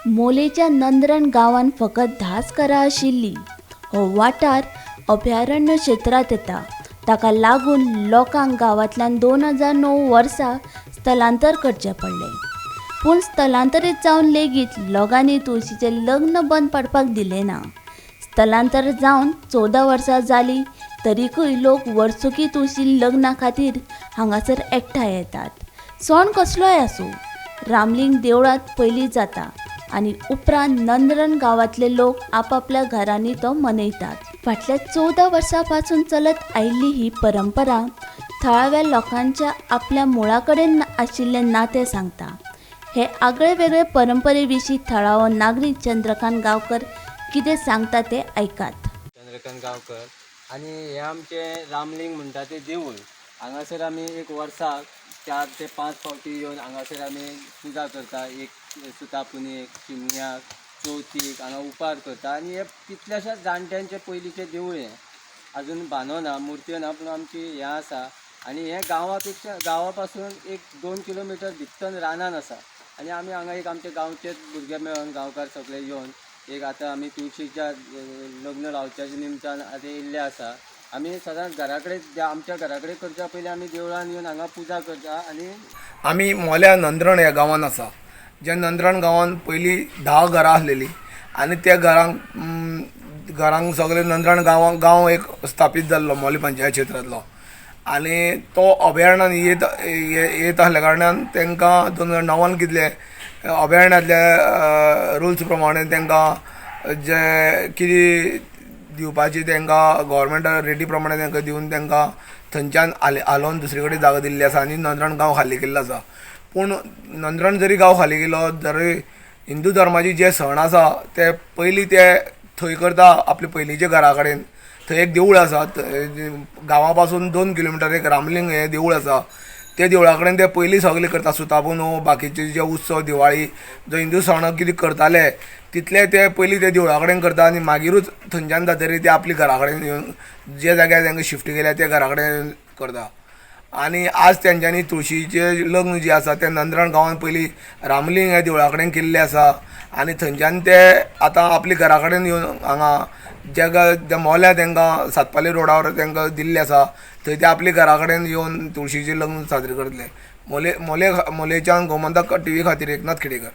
मोलेच्या नंद्रण गांवांत फकत 10च घरां आशिल्लीं. हो वाठार अभयारण्य क्षेत्रांत येता. ताका लागून लोकांक गांवांतल्यान 2009 वर्सा स्थलांतर करचें पडलें. पूण स्थलांतरीत जावन लेगीत लोकांनी तुळशीचें लग्न बंद पडपाक दिलें ना. स्थलांतर जावन 14 वर्सां जालीं तरीकूय लोक वर्सुकी तुळशी लग्ना खातीर हांगासर एकठांय येतात. सण कसलोय आसूं, रामलिंग देवळांत पयलीं जाता आनी उपरांत नंद्रण गांवांतले लोक आपापल्या घरांनी तो मनयतात. फाटल्या 14 वर्सां पासून चलत आयिल्ली ही परंपरा थळाव्या लोकांच्या आपल्या मुळा कडेन आशिल्लें नातें सांगता. हे आगळे वेगळे परंपरे विशीं थळावो नागरीक चंद्रकांत गांवकर कितें सांगता तें आयकात. चंद्रकांत गांवकर आनी हें आमचें रामलिंग म्हणटा तें देवूळ. हांगासर आमी एक वर्साक 4 ते 5 फावटी येवन हांगासर आमी पुजा करता. एक सुता पुनयेक, शिमग्याक, चवथीक हांगा उपार करता. आनी हे कितल्याशाच जाणट्यांचे पयलींचें देवूळ हें अजून बांदो ना, मुर्त्यो ना, पूण आमची हें आसा. आनी हें गांवा पेक्षा गांवा पासून एक 2 किलोमिटर भितर रानान आसा. आनी आमी हांगा एक आमचे गांवचेच भुरगे मेळोन गांवकार सगळे येवन एक आतां आमी तुळशीच्या लग्न लावच्या निमतान आतां येयल्ले आसा. आमी सदांच घरा कडेन, आमच्या घरा कडेन करच्या पयलीं आमी देवळान येवन हांगा पुजा करता. आनी आमी मोल्या नंद्रण ह्या गांवान आसा. ज्या नंद्रण गांवान पयलीं 10 घरां आसलेलीं आनी त्या घरांक घरांक सगळे नंद्रण गांवांक गांव एक स्थापीत जाल्लो मोले पंचायत क्षेत्रांतलो. आनी तो अभयारण्यान येत येत आसल्या कारणान तांकां 2009 कितले अभयारण्यांतल्या रुल्स प्रमाणे तांकां जे कितें दिवपाची तांकां गव्हर्मेंटा रेटी प्रमाणे तांकां दिवन तांकां थंयच्यान हालोवन दुसरे कडेन जागा दिल्ली आसा आनी नंद्रण गांव खाली केल्लो आसा. पूण नंद्रण जरी गांव खाली केलो तरी हिंदू धर्माचे जे सण आसा ते पयलीं ते थंय करता आपले पयलींच्या घरा कडेन. थंय एक देवूळ आसा, गांवा पासून 2 किलोमिटर एक रामलिंग हें देवूळ आसा. त्या देवळा कडेन ते पयलीं सगळें करता. सुतापुनो बाकीचे जे उत्सव, दिवाळी, जो हिंदू सण कितें करताले तितले ते पयलीं ते देवळा कडेन करता आनी मागीरूच थंयच्यान जातरी ते आपल्या घरा कडेन येवन जे जाग्यार तांकां शिफ्ट केल्या त्या घरा कडेन करता. आनी आज तेंच्यांनी तुळशीचें लग्न जें आसा तें नंद्रण गांवांत पयलीं रामलिंग ह्या देवळा कडेन केल्लें आसा आनी थंयच्यान ते आतां आपल्या घरा कडेन येवन हांगा ज्या मोल्या तांकां सातपाली रोडार तांकां दिल्लें आसा थंय ते आपल्या घरा कडेन येवन तुळशीचें लग्न साजरें करतले. मोले मोले मोलेच्यान गोमंतक टिवी खातीर एकनाथ खेडेकर.